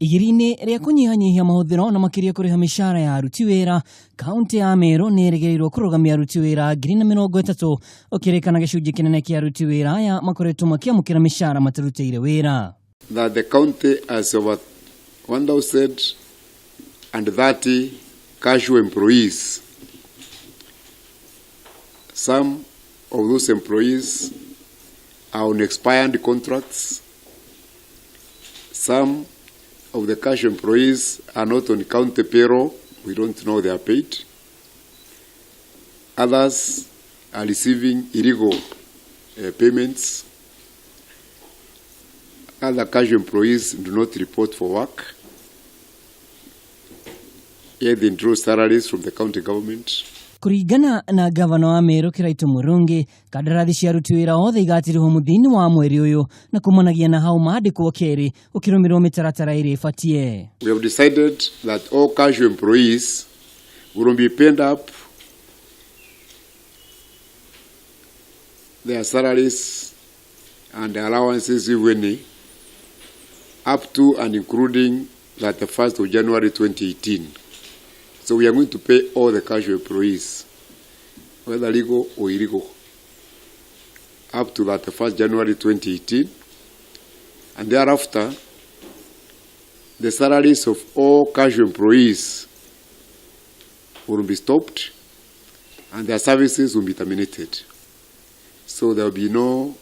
Igeria-inĩ rĩa kũnyihanyihia mahũthĩro na makĩria kũrĩha mĩcara ya aruti wĩra, kaunti ya Meru nĩ ĩrĩgĩrĩirwo kũrũgamia aruti wĩra 1030,000, ũkĩrĩkana gĩcunjĩ kĩnene kĩa aruti wĩra aya makoretwo makĩamũkĩra mĩcara matarutĩire wĩra. That the county has over 1,030 casual employees. Some of those employees are on expired contracts. Some of the casual employees are not on county payroll. We don't know they are paid. Others are receiving illegal payments. Other casual employees do not report for work, yet they draw salaries from the county government. Kũringana na gavana wa Meru Kiraitu Murungi, kandarathi cia aruti wĩra othe igatirihwo mũthia-inĩ wa mweri ũyũ na kumanagia na hau mandĩkwo kerĩ gũkĩrũmĩrĩrwo mĩtaratara ĩrĩa ĩbatiĩ. We have decided that all casual employees will be paid up their salaries and allowances even up to and including 31st of January 2018. So we are going to pay all the casual employees, whether legal or illegal, up to 31st January 2018. And thereafter, the salaries of all casual employees will be stopped and their services will be terminated. So there will be no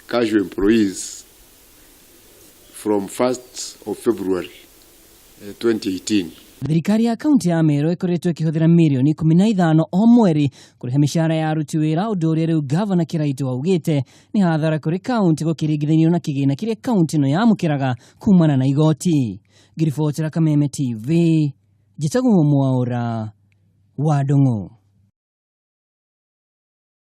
casual employees from 1st of February 2018. Thirikari ya kaunti ya Meru ĩkoretwo ĩkĩhũthĩra mirioni 15 o mweri kũrĩha mĩcara ya aruti wĩra, ũndũ ũrĩa rĩu gavana Kiraitu augĩte nĩ hathara kũrĩ kaunti gũkĩringithanio na kĩgĩna kĩrĩa kaunti ĩno yamũkĩraga kumana na igoti. Ngiribotera Kameme TV, njĩtagwo Mwaũra wa Ndung'u.